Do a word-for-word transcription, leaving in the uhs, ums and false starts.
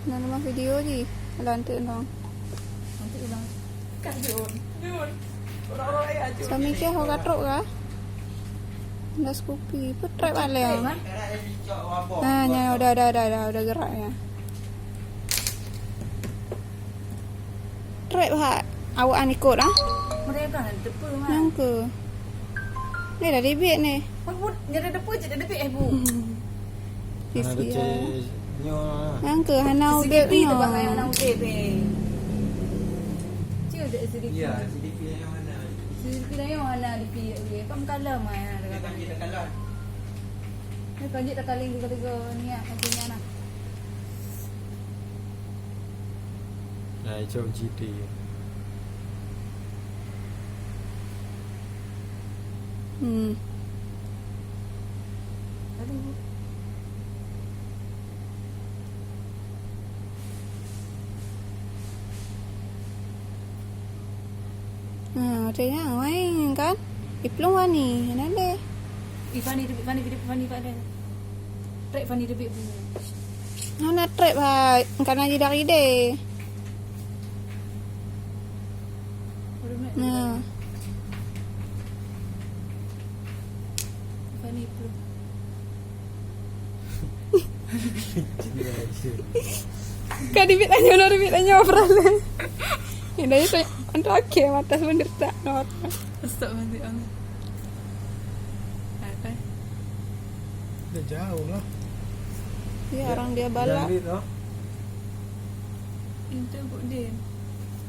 Nan lamah video jih, lanteuk nong. Nanti ulang. Kan Jun. Jun. Orang-orang lain aja. Suami keh ho ka trok kah? Honda Scoopy. Peue trek bak lé? Trek, kan? Ah, nyan udah, udah, udah, udah, udah gerak ya. Trek bak awak an ikut ah. Mereka nak depan, Mak. Nyang ke. Ni dah debit ni. Nyada depan je dah debit eh, Bu. Hana Sisi, ya. Nyoe. Nyang ke hana udep nyoe. Hana udep, eh. Cik, ada S D P. Ya, S D P yang mana? S D P yang mana di P, okey. Kan kalah mah ya. Dia kan kita kalah. Ni kan kita kaling tiga-tiga niat katanya nah. Nah, itu G T. Hmm. Ha, macam nyan, main kan? Iplueng Fani, hana lé. Ih, Fani, teubiet Fani, teubiet Fani, Fani. Trek Fani, teubiet Bu. Hana trek, hai. Kana jidak idéh. Nah. Fani, iplueng. Ka debit tanyoe, na debit tanyoe, peralan. Ini saya untuk akhir mata sebenarnya. Stop nanti, Om. Apa? Dah jauh lah. Ya, orang dia balap. Jangan duit, oh. Itu Budin.